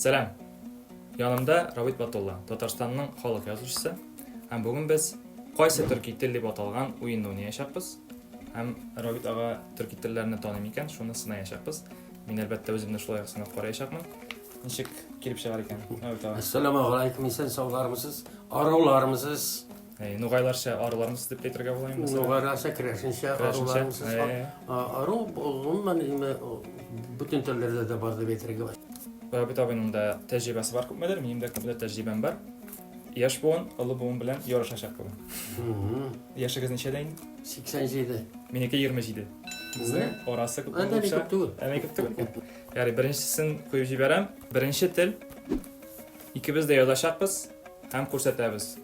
Сәлам! Янымда Равит Батулла, Татарстанның халык язучысы. Һәм бүген без Кайсы төрки тел дип аталган уенны уйнаячакбыз. Һәм Равит ага төрки телләрне таный микән, шуны сынаячакбыз. Мин әлбәттә үземне шулай ук сынап караячакмын. Ничек килеп чыгар икән, Равит ага? Әссәламәгаләйкүм, исән саулармысыз, арулармысыз? Әй, нугайларча арулармысыз дип әйтергә була инде. Нугайларча, керәшенчә арулармысыз. Ару гомумән инде бөтен телләрдә дә бар дип әйтергә була. Рабит абыйның да тәҗрибәсе бар күпмедер, минем дә күпмедер тәҗрибәм бар. Яшь буын олы буын белән ярышачак бүген. Яшегез ничәдә инде? 87. Минеке 27. Безнең арасы күп булса. Әллә күп түгел. Әллә күп түгел. Ярый, беренчесен куеп җибәрәм. Беренче тел. Икебез дә язачакбыз һәм күрсәтәбез.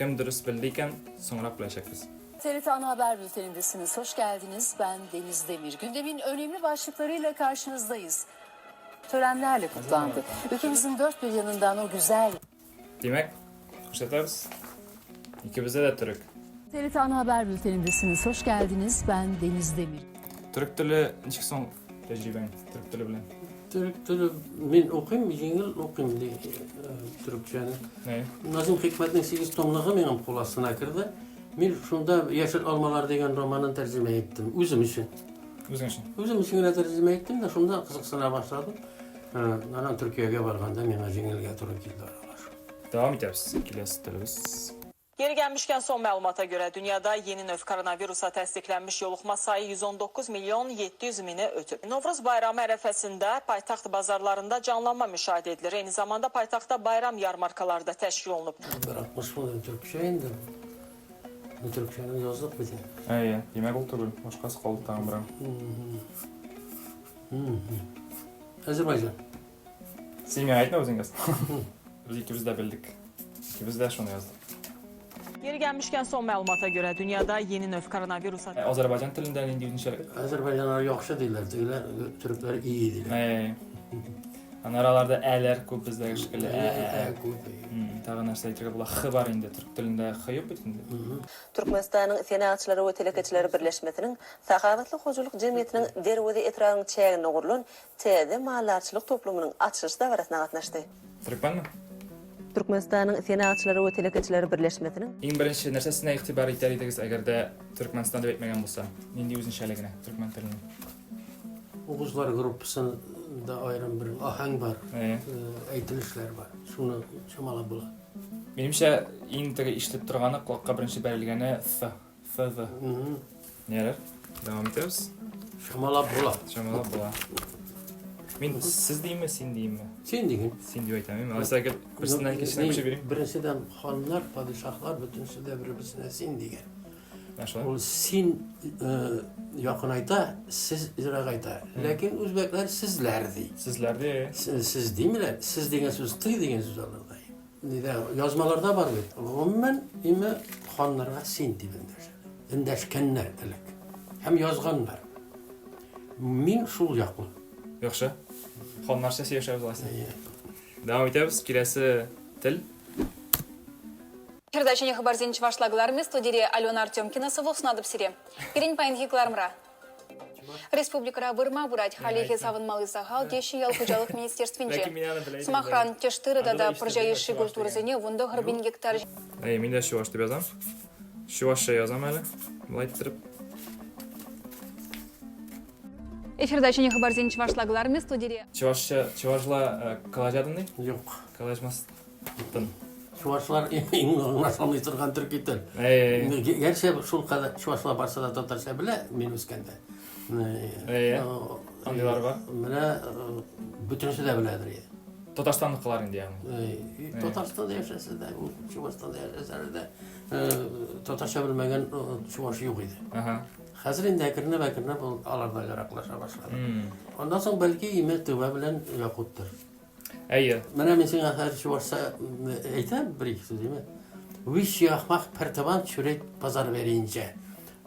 Кем дөрес белде икән, соңрак беләчәкбез. TRT Ana Haber Bülteni'ndesiniz. Hoş geldiniz. Ben Deniz Demir. Gündemin önemli başlıklarıyla karşınızdayız. Törenlerle kutlandı. Ülkemizin dört bir yanından o güzel Димәк, күрсәтәбез. Икебездә дә төрек. TRT Ana Haber Bülteni'ndesiniz. Hoş geldiniz. Ben Deniz Demir. Төрек теле ничек соң тәҗрибәң төрек теле белән? Төрек теле мин укыйм, җиңел укыйм ди э, төрекчәне. Әйе. Назым Хикмәтнең 8 томлыгы минем кул астына керде. Мин шунда Яшел алмалар дигән романын тәрҗемә иттем үзем өчен. Үзең өчен. Үзем өчен генә тәрҗемә иттем дә шунда кызыксына башладым. Э, аннан Төркиягә барганда миңа җиңелгә туры килде аралашу. Дәвам итәбез. Киләсе телебез. Yeri gəlmişkən son məlumata görə dünyada yeni növ koronavirusa təsdiqlənmiş yoluxma sayı 119 milyon 700 mini ötüb. Novruz bayramı ərəfəsində paytaxt bazarlarında canlanma müşahidə edilir. Eyni zamanda paytaxtda bayram yarmarkaları da təşkil olunub. Бер 60 мең төркчә инде. Бу төркчәне яздык бит инде. Әйе, димәк ул түгел, башкасы калды тагын берәү. Әзербайҗан. Син миңа әйтмә үзең яз. Без икебез дә белдек. Икебез дә шуны яздык. Yeri gəlmişkən son məlumata görə dünyada yeni növ koronavirusa Ә Азәрбайҗан телендә нинди үзенчәлек? Азәрбайҗаннар яхшы диләр, тегеләр төрекләр iyi диләр. Әй. Аннары аларда әләр күп бездәге шикелле. Ә, ә, ә. Күп. Тагын нәрсә әйтергә була? Х бар инде, төрек телендә х юк бит инде. Türkmenistanyň Senagatçylary we telekeçileri birleşmesiniň Sahabatly hojalyk jemgyýetiniň Derweze etrabynyň çäginde gurlan täze maldarçylyk toplumynyň açylyş dabarasyna gatnaşdy. Türkmenmi? Türkmenistanyň Senagatçylary we telekeçileri birleşmesiniň. Иң беренче нәрсәсенә игътибар итәр идегез, әгәр дә Төркмәнстан дип әйтмәгән булса? Нинди үзенчәлегенә төркмән теленең? Угызлар группасында аерым бер аһәң бар, әйтелешләр бар. Шуны чамалап була. Минемчә, иң теге ишетелеп торганы, колакка беренче бәрелгәне th. Th, th. Ярар, дәвам итәбез. Чамалап була. Чамалап була. Мин сез димме, син димме? Син диген. Син дип әйтәм. Мин алайса гел берсеннән икенчесенә күчеп йөрим. Беренчедән ханнар, падишаһлар бөтенесе дә бер-берсенә син дигән. Ә шулай? Ул син э, якынайта, сез ерагайта. Ләкин үзбәкләр сезләр ди. Сезләр ди. Сез димиләр. Сез дигән сүз ты дигән сүз аларда. Нидә, язмаларда бар бит. Гомумән, име ханнарга син дип эндәшә. Эндәшкәннәр элек. Һәм язганнар. Мин шул яклы. Яхшы. Ханнарча сөйләшәбез алайса. Дәвам итәбез. Киләсе тел. Хӗрта ҫӗнӗ хыпарсен чӑвашла кӑларӑмӗ студире Алена Артемкина сывлӑх сунатӑп сире. Пирӗн паянхи кӑларӑмра. Республикӑра вырма пырать. Хальлӗхе савӑнмалли сахал теҫҫӗ ял хуҫалӑх министерствинче. Сӑмахран, тӗш тырӑ тата пӑрҫа йышши культурӑсене 19 пин гектар. Әй, мин дә чуваш дип язам. Чувашча язам әле. Болай иттереп. Эфирда ҫӗнӗ хыпарсен чӑвашла кӑларӑмӗ студире. Чувашча, чувашла калаҫатӑн-и? Юк. Калаҫмастӑн. Чувашлар иң аңлашылмый торган төрки тел. Гәрчә шул кадәр чувашлар барса да татарча белә, мин үскәндә. Әйе. Андыйлар бар. Менә бөтенесе дә беләдер инде. Татарстанныкылар инде ягъни. Татарстанда яшәсә дә, Чувашстанда яшәсә дә, татарча белмәгән чуваш юк иде. Ага. Хәзер инде әкренләп-әкренләп алар да яраклаша башлады. Аннан соң бәлки име Тыва белән Якуттыр. Әйе. Менә мин сиңа хәзер чувашча әйтәм бер-ике сүз, әйме? Вич яхмах пертабан чүрәйт базар беринчә.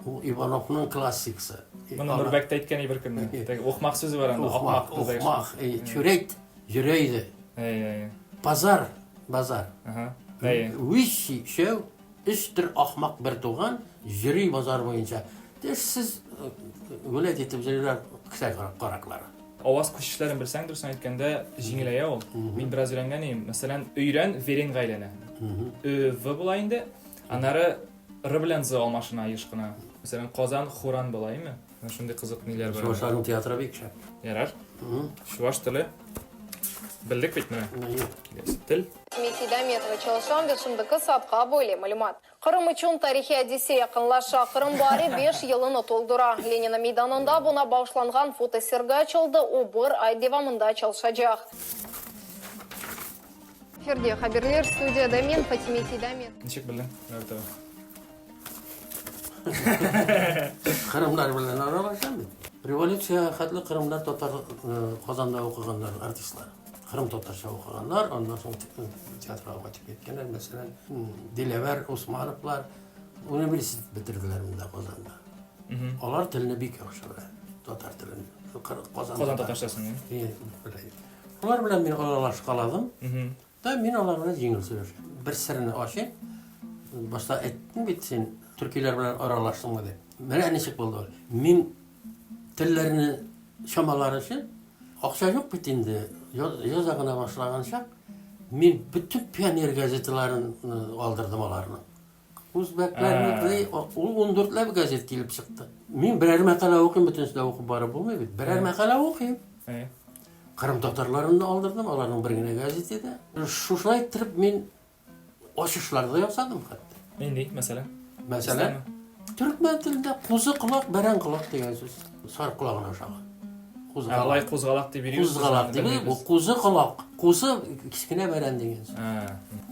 Ул Ивановның классикасы. Моны Нурбәк тә әйткән бер көнне. Теге ухмах сүзе бар анда, ахмак. Ухмах, чүрәйт йөрәйде. Әйе, әйе. Базар, базар. Ага. Әйе. Вич шәү өч төр ахмак бер туган йөри базар буенча. Тешсез гулять итеп йөриләр кесә караклары. Аваз күчешләрен белсәң, дөресен әйткәндә, җиңеләя ул. Мин бераз өйрәнгән идем. Мәсәлән, өйрән веренга әйләнә. Ö, в була инде. Аннары р белән з алмашына еш кына. Мәсәлән, Казан Хуран була, әйме? Менә шундый кызык ниләр бар. Чувашларның театры бик шәп. Ярар. Чуваш теле. Белдек бит менә. Киләсе тел. Мехидаметова çalışam ve şimdiki saatqa böyle malümat. Qırım içün tarihiy adise yaqınlaşa, Qırım baari beş yılını toldura. Lenina meydanında buña bağışlanğan fotosergi açıldı, o bir ay devamında çalışacaq. Efirde haberler, studiyada men, Fatime Seydametova. Ничек белдең, Рәүтова? Кырымнар белән аралашам бит. Революциягә хәтле кырымнар татар э, Казанда укыганнар, артистлар. Кырым татарча укыганнар, аннан соң театрга кайтып киткәннәр. Мәсәлән, Диләвәр Усмановлар университет бетерделәр монда Казанда. Алар телне бик яхшы белә, татар телен. Казан, Казан татарчасын. Белә. Алар белән мин аралашкаладым. Да мин алар белән җиңел сөйләшәм. Бер серне ачыйм. Башта әйттең бит син, төркиләр белән аралаштыңмы дип. Менә ничек булды. Мин телләрне чамалар өчен акча юк бит инде. Яза гына башлаган чак, мин бөтен пионер газеталарын алдырдым аларның. Үзбәкләрне ул 14ләп газет килеп чыкты. Мин берәр мәкалә укыйм, бөтенесен дә укып барып булмый бит. Берәр мәкалә укыйм. Кырым татарларын да алдырдым, аларның бер генә газеты да. Шушылай иттереп мин ачышлар да ясадым хәтта. Нинди, мәсәлән? Мәсәлән, төркмән телендә кузы колак, бәрән колак дигән сүз. Сар колагына ошаган. Кузгалак. Алай кузгалак дип йөрибез. Кузгалак дип, бу кузы колак. Кузы кечкенә бәрән дигән сүз.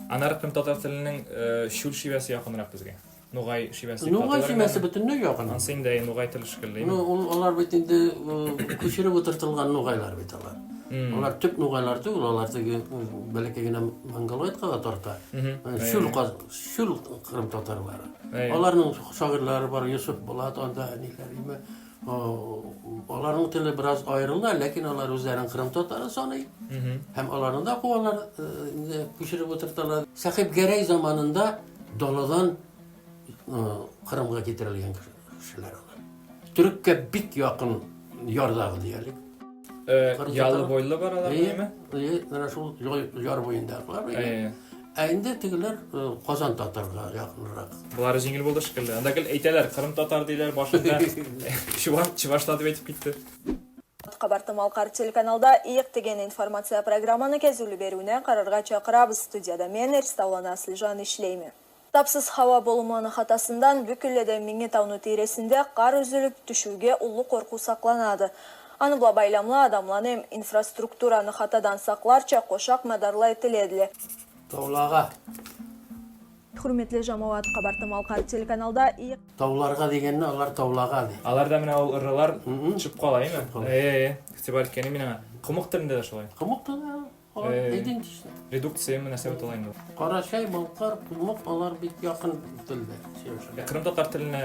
Аннары кырым татар теленең э, чүл шивәсе якынрак безгә. Нугай шивәсе. Нугай шивәсе бөтенләй якын. Ансы инде нугай теле шикелле. Ну, ул алар бит инде э, күчереп утыртылган нугайлар бит алар. Алар төп нугайлар түгел, алар теге бәләкәй генә монголоидка да тарта. Э, чүл чүл кырым татарлары. Аларның шагыйрьләре бар, Йосыф Булат анда ниләр име. Аларның теле бераз аерыла, ләкин алар үзләрен кырым татары саный. Һәм аларны да куалар, инде күчереп утырталар. Сәхиб Гәрәй заманында даладан Кырымга китерелгән кешеләр алар. Төреккә бик якын ярдагы диялек. Ялы бойлы бар алар, әйеме? Әйе, менә шул яр буендагылар. Ә инде тегеләр Казан татарга якынрак. Болары җиңел булды шикелле. Анда гел әйтәләр, Кырым татар диләр башында. Чуваш, чувашлар дип әйтеп китте. Кабарты-Малкар телеканалда Иек деген информация программаны кезүлү берүүнө карарга чакырабыз. Студияда мен Эрстаулана Аслыжан ишлейми. Тапсыз хава болуманы хатасындан бүкүлледе Миңи тауну тиресинде кар үзүлүп түшүүгө улуу коркуу сакланады. Аны була байламлы адамланы эм инфраструктураны хатадан сакларча кошак мадарла этиледиле. Таулага. Хурметли жамоат, Кабарты-Малкар телеканалда Иек. Тауларга дигәнне алар таулага ди. Аларда менә ул ырылар төшеп кала, әйеме? Әйе, әйе. Игътибар иткән идем мин аңа. Комык телендә дә шулай. Комык телендә алар идентичны. Редукцияме нәрсә дип атала инде ул? Карачай, балкар, кумык алар бик якын телдә сөйләшәләр. Кырым татар теленә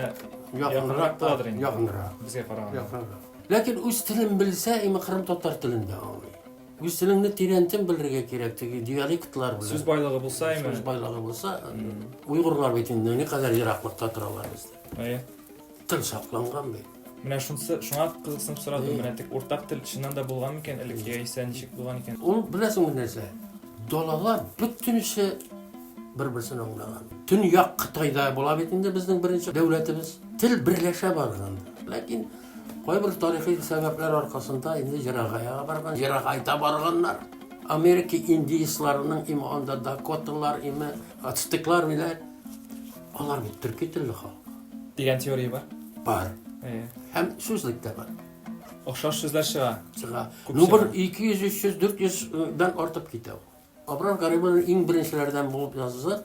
якынрак буладыр инде. Якынрак. Безгә караганда. Якынрак. Ләкин үз телен белсә, именно кырым татар телен дә аңлый. Үз телеңне тирәнтен белергә кирәк, теге диалектлар белән. Сүз байлыгы булса, әйме? Сүз байлыгы булса, уйгырлар бит инде никадәр ераклыкта торалар бездә. Әйе. Тел сакланган бит. Менә шунысы, шуңа кызыксынып сорадым, менә тик уртак тел чыннан да булган микән элек, яисә ничек булган икән? Ул беләсеңме нәрсә? Далалар бөтенесе бер-берсен аңлаган. Төньяк Кытайда була бит инде безнең беренче дәүләтебез. Тел берләшә барган. Ләкин Кайбер тарихи сәбәпләр аркасында инде ерагая барган, ерагайта барганнар. Америка индеецларының име анда дакоталар, име ацтеклар миләр. Алар бит төрки телле халык. Дигән теория бар. Бар. Әйе. Һәм сүзлек тә бар. Охшаш сүзләр чыга. Чыга. Күп Ну бер чыга. 200, 300, 400 дан артып китә ул. Абрар Гарибуллин иң беренчеләрдән булып язды,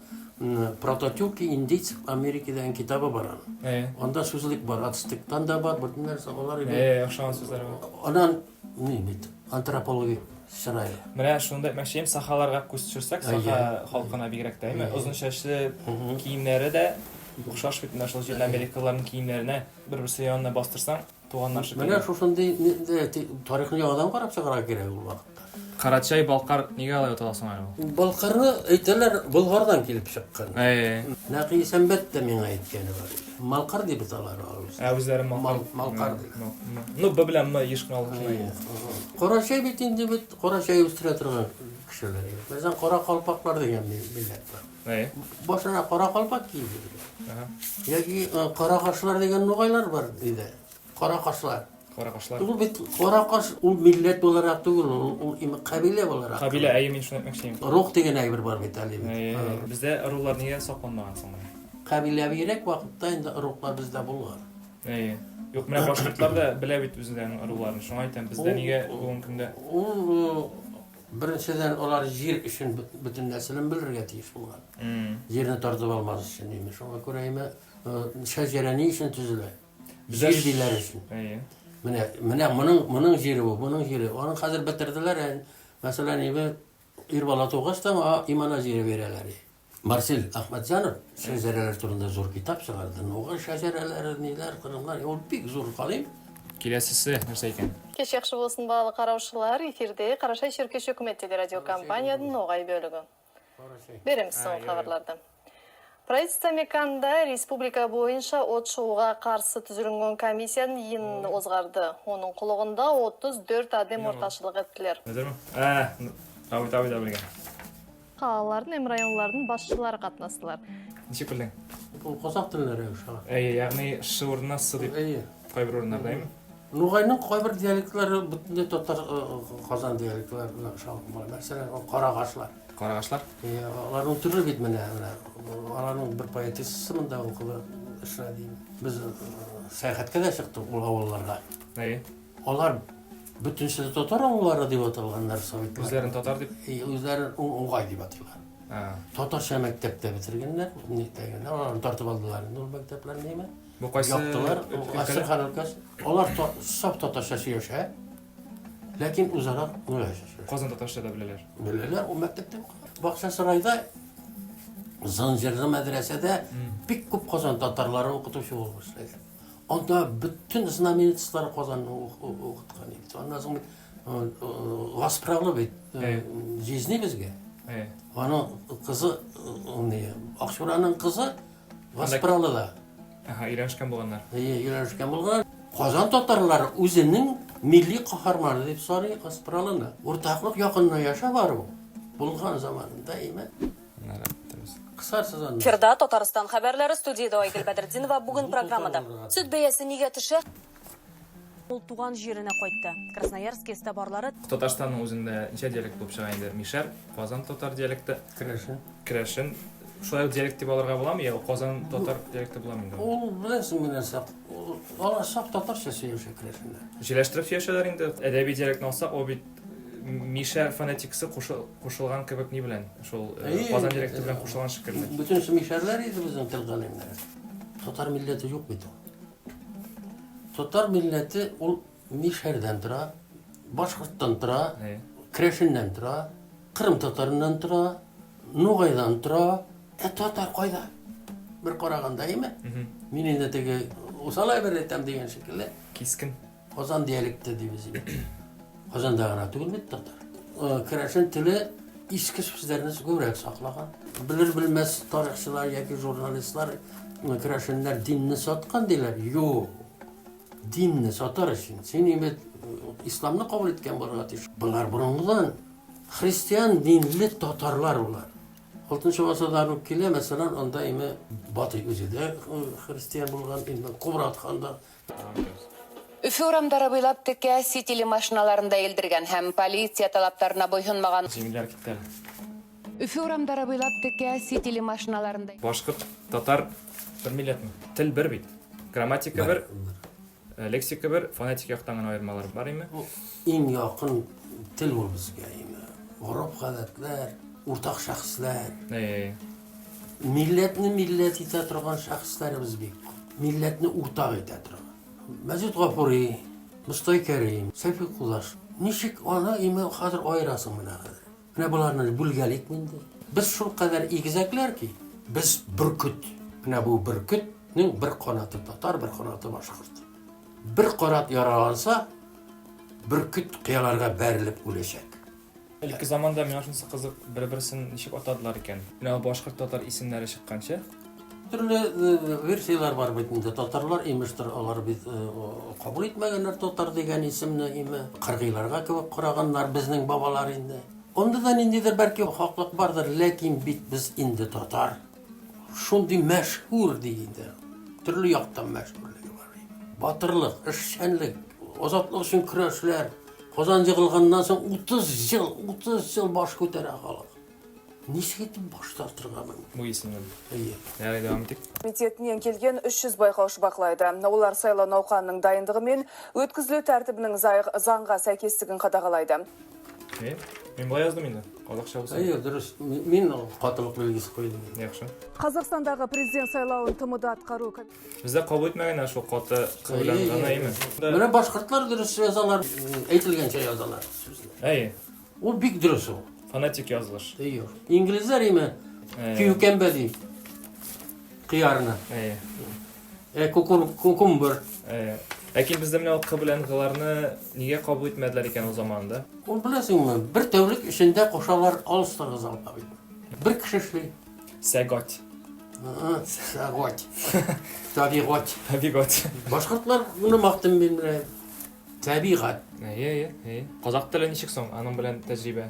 Прототюрки индейцев Америки дигән китабы бар аның. Әйе. Анда сүзлек бар, ацтектан да бар, бөтен нәрсә алар иде. Әйе, охшаган сүзләр бар. Анан ни бит, антропологик чырае. Менә шуны да әйтмәкче идем, сахаларга күз төшерсәк, саха халкына бигрәк тә, әйме, озын чәчле киемнәре дә охшаш бит менә шул җирле америкалыларның киемнәренә бер-берсе янына бастырсаң, туганнар шикелле. Менә шушындый тарихны яңадан карап чыгарга кирәк ул вакытта. Карачай, Балкар нигә алай атала соң әле ул? Балкарны әйтәләр, Болгардан килеп чыккан. Әйе. Нәкый Исәнбәт тә миңа әйткәне бар иде. Малкар дип аталар алар үзләре. Ә үзләре Малкар. Малкар диләр. Ну, Б белән М еш кына алышына инде. Карачай бит инде бит кара чәй үстерә торган кешеләр. Мәсәлән, кара калпаклар дигән милләт бар. Әйе. Башына кара калпак киеп йөриләр. Яки кара кашлар дигән нугайлар бар диде. Кара кашлар. Кара кашлар. Ул бит кара каш, ул милләт буларак түгел, ул, ул им- кабилә буларак. Кабилә, әйе, мин шуны әйтмәкче идем. Рух дигән әйбер бар бит әле бит. Әйе, әйе. Бездә ырулар нигә сакланмаган соң менә? Кабиләвирәк вакытта инде ыруглар бездә булган. Әйе. Юк, менә башкортлар да белә бит үзләренең ыруларын. Шуңа әйтәм, бездә Ул- нигә бүгенге көндә Ул э, беренчедән алар җир өчен бөтен нәселен белергә тиеш булган. Җирне тартып алмас өчен, имеш. Шуңа күрә име э, шәҗәрә ни өчен төзелә? Җир диләр өчен. Әйе. Менә, менә моның, моның җире бу, моның җире. Аның хәзер бетерделәр, ә, мәсәлән, име ир бала тугач та аңа имана җире бирәләр. Марсель Әхмәтҗанов шәҗәрәләр турында зур китап чыгарды. Нугай шәҗәрәләре, ниләр, кырымнар, ул бик зур галим. Киләсесе нәрсә икән? Кеш яхшы булсын, балалы караучылар. Эфирде Карашай-Черкеш хөкүмәт телерадиокомпаниянең Ногай бөлеге. Береміз соңғы хабарларды. Правительство меканда республика бойынша от шығуға қарсы түзілінген комиссияның иінін озғарды. Оның құлығында 34 адам орташылық еттілер. Әзерме? Ә, абый, абый да белгән. Қалалардың, һәм районлардың басшылары қатынастылар. Ничек белдең? Ул казак теленә охшаган. Әйе, ягъни ш урынына с дип. Әйе. Кайбер урыннарда, әйеме? Нугайның кайбер диалектлары бөтенләй татар Казан диалектларына охшаган була. Мәсәлән, карагашлар. Карагашлар? Әйе, аларның төрле бит менә, менә аларның бер поэтессасы монда укыды, эшләде. Без сәяхәткә дә чыктык ул авылларга. Әйе. Алар бөтенесе дә татар авыллары дип аталганнар советлар. Үзләрен татар дип? Әйе, үзләрен уңай дип атыйлар. Татарча мәктәптә бетергәннәр, нитәгәннәр, аларны тартып алдылар инде ул мәктәпләрне, әйме? Бу кайсы Яптылар, Әстерхан өлкәсе. Алар саф татарча сөйләшә, ләкин үзара нугайча сөйләшә. Казан татарча да беләләр. Беләләр, ул мәктәптә укыган. Бакчасарайда Занҗырлы мәдрәсәдә бик күп Казан татарлары укытучы булып эшләгән. Анда бөтен знаменитослар Казанны укыткан иде. Аннан соң бит Гаспралы бит җизни безгә. Аның кызы, Акчураның кызы Гаспралыда. Ага, өйләнешкән булганнар. Әйе, өйләнешкән булганнар. Казан татарлары үзенең милли каһарманы дип саный Гаспралыны. Уртаклык якынына яшәп бару булган заманында, әйме? Кысарсыз аны. Эфирда Татарстан хәбәрләре студиядә Айгөл Бәдретдинова бүген программада. Сөт бәясе нигә төшә? Ул туган җиренә кайтты. Красноярск эзтабарлары. Татарстанның үзендә ничә диалект булып чыга инде? Мишәр, Казан татар диалекты. Керәшен. Керәшен. Шулай ук диалект дип алырга буламы, я Казан татар диалекты буламы инде? Ул беләсеңме нәрсә? Алар саф татарча сөйләшә керәшеннәр. Җиләштереп сөйләшәләр инде. Әдәби диалектны алсак, ул бит мишәр фонетикасы кушылган кебек ни белән? Шул э, Казан диалекты белән кушылган шикелле. Бөтенесе мишәрләр иде безнең тел галимнәре. Татар милләте юк бит ул. Татар милләте ул мишәрдән тора, башкорттан тора, керәшеннән тора, кырым татарыннан тора, нугайдан тора. Ә татар кайда? Бер караганда, әйме? Мин инде теге усал әйбер әйтәм дигән шикелле. Кискен. Казан диалекты дибез инде. Казанда гына түгел бит татар. Э, керәшен теле иске сүзләрне күбрәк саклаган. Белер-белмәс тарихчылар яки журналистлар э, керәшеннәр динне саткан диләр. Юк. Динне сатар өчен син инде э, исламны кабул иткән булырга тиеш. Болар борынгыдан христиан динле татарлар болар. Алтынчы гасырдан ук килә, мәсәлән, анда име Батый үзе дә христиан булган, инде Кубрат хан да. Өфе урамдары буйлап текә Ситили машиналарында елдергән һәм полиция талаптарына буйһынмаган. Җиңелләр китте әле. Өфе урамдары буйлап текә Ситили машиналарында. Башкорт, татар бер милләтме? Тел бер бит. Грамматика бер, лексика бер, фонетик яктан гына аермалар бар име? Иң якын тел ул безгә име. Гореф-гадәтләр, уртак шәхесләр. Әйе. Милләтне милләт итә торган шәхесләребез бик күп. Милләтне уртак итә торган. Мәҗит Гафури, Мостай Кәрим, Сәйфи Кулаш. Ничек аны име хәзер аерасың менә хәзер? Менә боларны бүлгәликме инде? Без шулкадәр игезәкләр ки, без бөркет. Менә бу бөркетнең бер канаты татар, бер канаты башкорт. Бер канат яраланса, бөркет кыяларга бәрелеп үләчәк. Элекке заманда миңа шунысы кызык, бер-берсен ничек атадылар икән? Менә ул башкорт-татар исемнәре чыкканчы. Төрле версияләр бар бит инде. Татарлар имештер, алар бит кабул итмәгәннәр татар дигән исемне, име. Кыргыйларга кебек караганнар безнең бабалар инде. Анда да ниндидер бәлки хаклык бардыр, ләкин бит без инде татар. Шундый мәшһүр ди инде. Төрле яктан мәшһүрлеге бар. Батырлык, эшчәнлек, азатлык өчен көрәшләр. Казан егылганнан соң 30 ел, 30 ел баш күтәрә халык. Ничек итеп баш тартырга мөмкин? Бу исемнән. Әйе. Ярый, дәвам итик. Комитетінен келген 300 байқаушы бақылайды. Олар сайлау науқанының дайындығы мен өткізілу тәртібінің заңға сәйкестігін қадағалайды. Е, мин болай яздым инде. Казакча булса. Әйе, дөрес. Мин катылык билгесе куйдым. Яхшы. Қазақстандағы президент сайлауын ТМД атқару Бездә кабул итмәгәннәр шул каты К белән гына, әйеме? Менә башкортлар дөрес язалар, әйтелгәнчә язалар сүзне. Әйе. Ул бик дөрес ул. Фонетик язылыш. Әйе. Инглизләр име? Кьюкембе ди. Кыярны. Әйе. Ә кукур кукумбер. Әйе. Ләкин бездә менә ул К белән Г-ларны нигә кабул итмәделәр икән ул заманында? Ул беләсеңме, бер тәүлек эчендә кушалар алыстыргыз алфавит. Бер кеше эшли. Сәгать. Сәгать. Табигать. Табигать. Башкортлар моны мактыйм мин менә. Табигать. Әйе, әйе, әйе. Казак теле ничек соң? Аның белән тәҗрибә.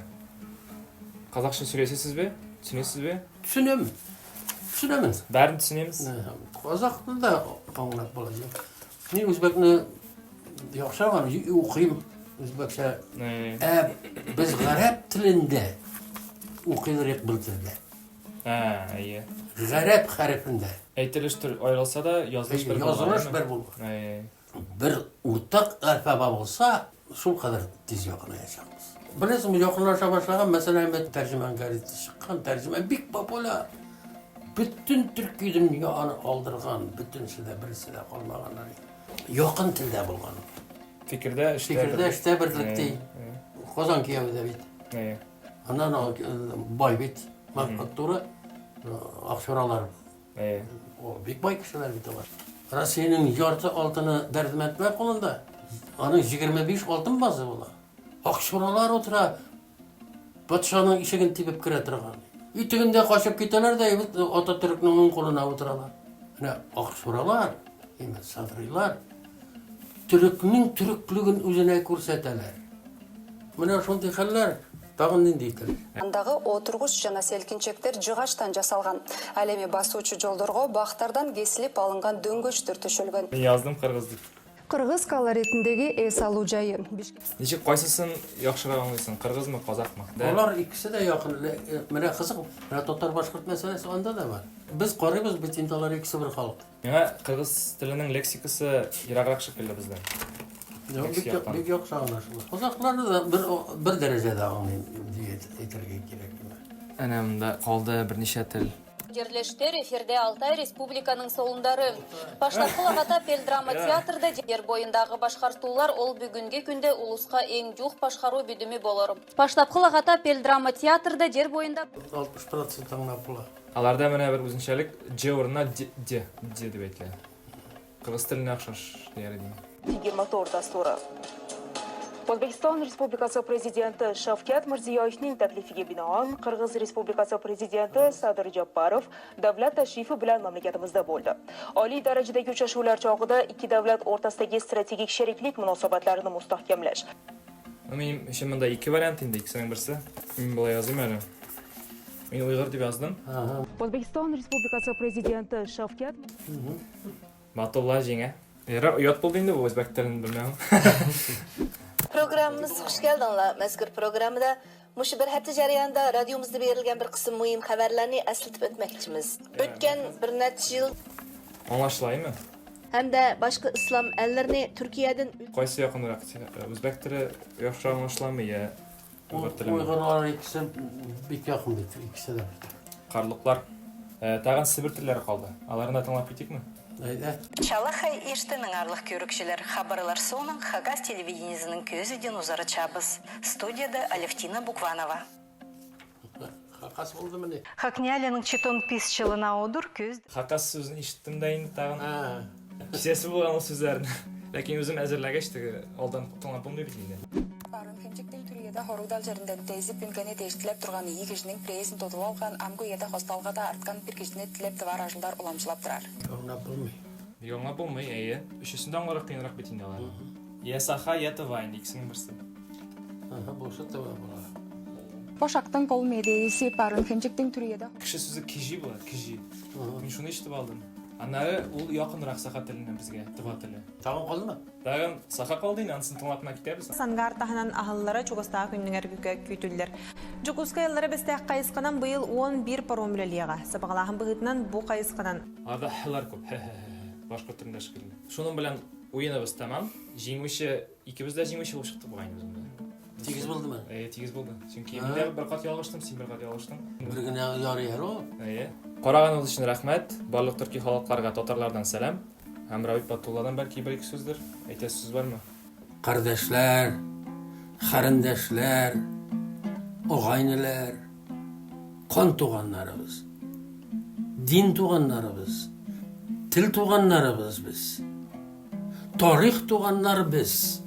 Казакча сөйләсәсезме? Төшенәсезме? Төшенәм. Төшенәмен. Бәрен төшенәбез. Казакны да аңлап була. Мин үзбәкне яхшы аңлыйм, укыйм үзбәкчә. Ә без гарәп телендә укыйдыр бер телдә. Ә, әйе. Гарәп хәрефендә. Әйтелеш төр аерылса да, язылыш бер булган. Язылыш бер булган. Әйе. Бер уртак алфавит булса, шул кадәр тиз якынаячакбыз. Беләсеңме, якынлаша башлаган, мәсәлән, бит Тәрҗеман газеты чыккан, Тәрҗеман бик популяр. Бөтен төрки дөнья аны алдырган, бөтенесе дә, берсе дә калмаган. Якын телдә булган. Фикердә, эштә. Фикердә, эштә берлек ди. Казан кияве дә бит. Әйе. Аннан бай бит. Мануфактура, акчуралар. Әйе. О, бик бай кешеләр бит алар. Россиянең ярты алтыны Дәрдемәтләр кулында. Аның 25 алтын базы була. Акчуралар утыра. Патшаның ишеген тибеп керә торган. И тегендә качып китәләр дә, бит Ататөркнең уң кулына утыралар. Менә акчуралар, именно садрилар, төрекнең төреклеген үзенә күрсәтәләр. Менә шундый хәлләр. Тагын нинди тел? Андагы отургуч жана селкинчектер жыгачтан жасалган. Ал эми басуучу жолдорго бактардан кесилип алынган дөңгөчтөр төшөлгөн. Мин яздым кыргыз дип. Кыргыз колоритиндеги эс алуу жайы. Ничек кайсысын яхшырак аңлыйсың, кыргызмы, казакмы? Алар икесе дә якын. Менә кызык, менә татар-башкорт мәсьәләсе анда да бар. Без карыйбыз бит инде алар икесе бер халык. Миңа кыргыз теленең лексикасы ераграк шикелле бездән. Бик, бик яхшы аңлашыла. Казакларны да бер, бер дәрәҗәдә аңлыйм дип әйтергә кирәк. Әнә монда калды берничә тел. Жерлештер эфирде Алтай Республиканың солундары. Баштапкы лагата Пел драма театрда жер боюндагы башкартуулар ол бүгүнкү күндө улуска эң жук башкаруу бүдүмү болор. Баштапкы лагата Пел драма театрда жер боюнда 60% аңлап була. Аларда менә бер үзенчәлек, Дж урынына Д, Д, Д дип әйтелә. Кыргыз теленә охшаш дияр идем. 24 dasturi. O'zbekiston Respublikasi Prezidenti Shavkat Mirziyoyevning taklifiga binoan Qirg'iz Respublikasi Prezidenti Sadir Japarov davlat tashrifi bilan mamlakatimizda bo'ldi. Oliy darajadagi uchrashuvlar chog'ida ikki davlat o'rtasidagi strategik sheriklik munosabatlarini mustahkamlash. Ну, минем өчен монда ике вариант инде, икесенең берсе. Мин болай языйм әле. Мин уйгыр дип яздым. O'zbekiston Respublikasi Prezidenti Shavkat Батулла җиңә. Ярар, оят булды инде бу үзбәк телен белмәү. Programımız hoş geldinler. Mezkur programda muşu bir hafta jarayonida radiomizda berilgan bir qism muhim xabarlarni eslatib o'tmoqchimiz. O'tgan bir necha yil Аңлашыла, hamda boshqa islom ellerini Turkiyadan Кайсы якынрак? Үзбәк теле яхшы аңлашыламы я уйгыр телеме? Уйгырлар икесе бик якын бит, икесе дә. Карлыклар. Тагын Себер телләре калды. Аларны да тыңлап китикме? Әйдә. Чалахай иштінің арлық көрікшілер. Хабарлар соның Хагас телевидениесінің көзіден узары чабыз. Студияда Алевтина Букванова. Хакас булдымыни? Хакнялінің читон пис чылына одур көз. Хакас сүзен ишеттем дә инде тагын. Кисәсе булган ул сүзләрне. Ләкин үзем әзерләгәч теге алдан тыңлап булмый бит инде. Аңлап булмый. Бик аңлап булмый, әйе. Өчесен дә аңларга кыенрак бит инде аларны. Я саха, я тыва инде икесенең берсе. Ага, булса тыва була. Башактың кол медеиси парын хенчиктең түрүеде. Кеше сүзе кижи була, кижи. Мин шуны ишетеп алдым. Аннары ул якынрак саха теленә безгә, тыва теле. Тагын калдымы? Тагын саха калды инде, анысын тыңлап кына китәбез. Сангаар таһынан аһыллара чугастаах күннүгэр күүтүллэр. Дьокуускай Аллара Бэстээх хайысханан быйыл 11 паром үлэлиэҕэ. Сабаҕалааһын быһыытынан бу хайысханан Анда һ-лар күп, һ-һ-һ, башкорт телендә шикелле. Шуның белән уеныбыз тәмам. Җиңүче, икебез дә җиңүче булып чыктык бугай инде без монда. Тигез булдымы? Әйе, тигез булды. Чөнки мин дә бер кат ялгыштым, син бер кат ялгыштың. Бер генә ярый әле ул. Әйе. Караганыгыз өчен рәхмәт. Барлык төрки халыкларга татарлардан сәлам. Һәм Рабит Батулладан бәлки бер-ике сүздер. Әйтәсе сүз бармы? Кардәшләр, хәрендәшләр, агайнеләр, кан туганнарыбыз, дин туганнарыбыз, тел туганнарыбыз без, тарих туганнар без.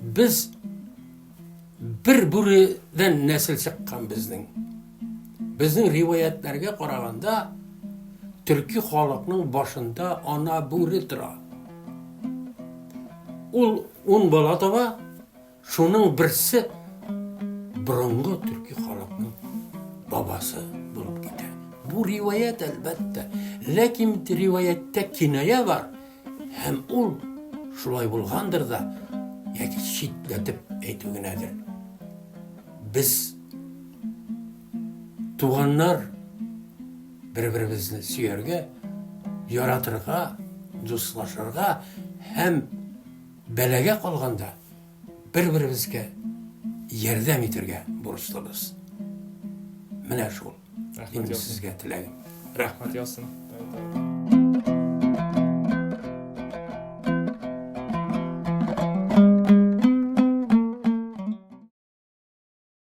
Без Бер бүредән нәсел чыккан безнең. Безнең риваятләргә караганда, төрки халыкның башында ана бүре тора. Ул ун бала таба, шуның берсе борынгы төрки халыкның бабасы булып китә. Бу риваять, әлбәттә. Ләкин риваяттә киная бар. Һәм ул шулай булгандыр да, яки читләтеп әйтү генәдер. Без туганнар бер-беребезне сөяргә, яратырга, дуслашырга һәм бәлагә калганда бер-беребезгә ярдәм итәргә бурычлыбыз. Менә шул. Рәхмәт Минем яусын. сезгә теләгем. Рәхмәт яусын.